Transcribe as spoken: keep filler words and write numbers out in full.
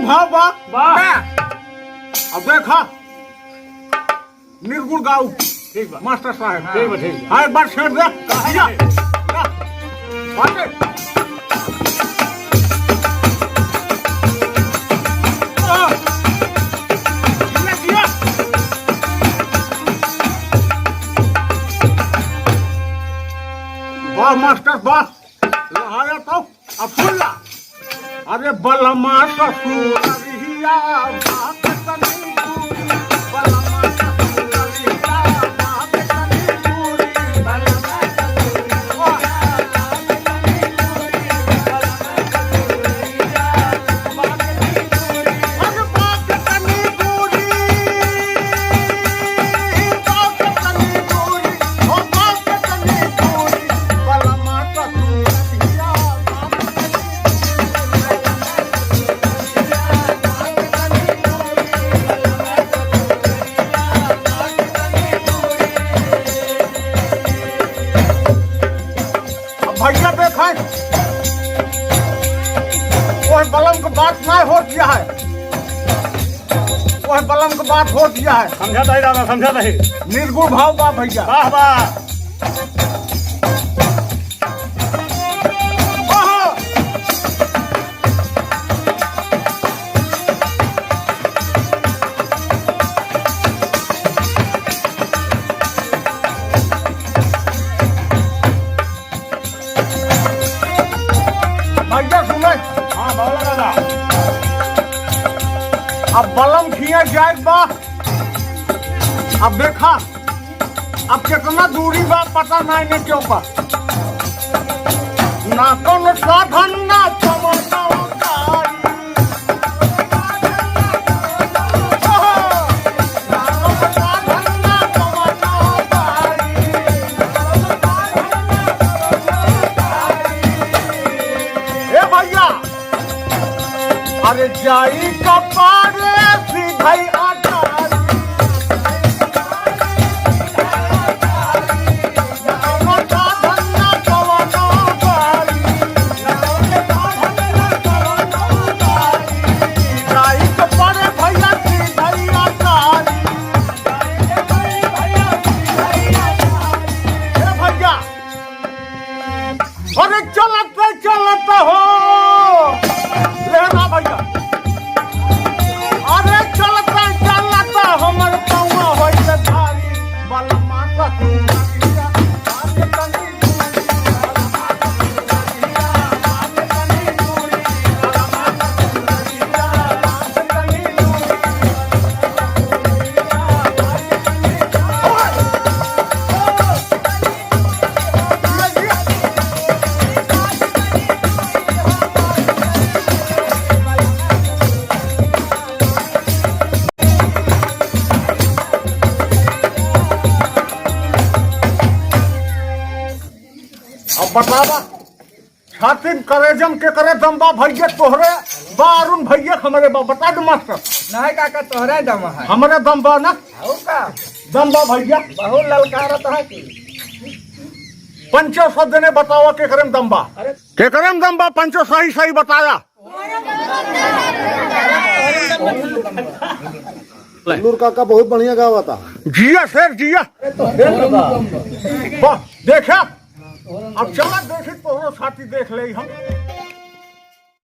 हाँ बा। वाह। अब देखा, निर्गुण गाऊ। ठीक बा। मास्टर साहब। ठीक बा, ठीक बा। हाँ, एक बार छेड़ दे। कहाँ जा? है? जा। बाटे। आ। जिया, जिया। वाह मास्टर, वाह। लहाया तो। अब सुन ला। अरे बलमा ससुररिया बात तनी दूरी, बलमा ससुररिया बात तनी दूरी, बलमा ससुररिया बात तनी दूरी, बलमा ससुररिया बात तनी दूरी, अरे बात तनी दूरी, बात तनी दूरी, ओ बात तनी दूरी, बलमा ससुररिया बात अब भैया देख है, ओह बलम के बात ना होत है, ओह बलम के बात होत है। समझा दही दादा, समझा दही। निर्गुण भाव बा भैया। वाह, वाह। भैया सुने। हाँ, बोला दादा। अब बलम खिया जाए बा। अब देखा, अब कितना दूरी बा, पता नहीं ने क्यों बा। ना कौन साधन, ना कौन उपाय। ना कौन साधन, ना कौन उपाय। ए भैया, अरे जाई कपारे सीधई अटारी। कवनो साधन ना कवनो बारी। जाई कपारे भैया सीधई अटारी। ए भैया, अरे चलत चलत हो, ले ना भैया। अरे चलत चलत हमर पौआ होई से भारी, बलमा ससुररिया, बात तनी दूरी, बलमा ससुररिया, बात तनी दूरी, बलमा ससुररिया, बात तनी दूरी। अब बतावा, छातिन करेजन के करे दम बा भैया तोहरे, बा अरुण भैया हमरे बा, बता दे मास्टर। नहीं काका, तोहरे दम है। हमरे दम बा ना? और का? दम बा भैया। बहुत ललकारत है कि। पंचो सौ देने बतावा के करे में दम बा। अरे। के करे में दम बा, पंचो सही सही बताया। नूर काका बहुत बढ़िया गावा था। जिया शेर जिया। वाह, देखा। अब चला देखी तोहरो छाती देख ले हम।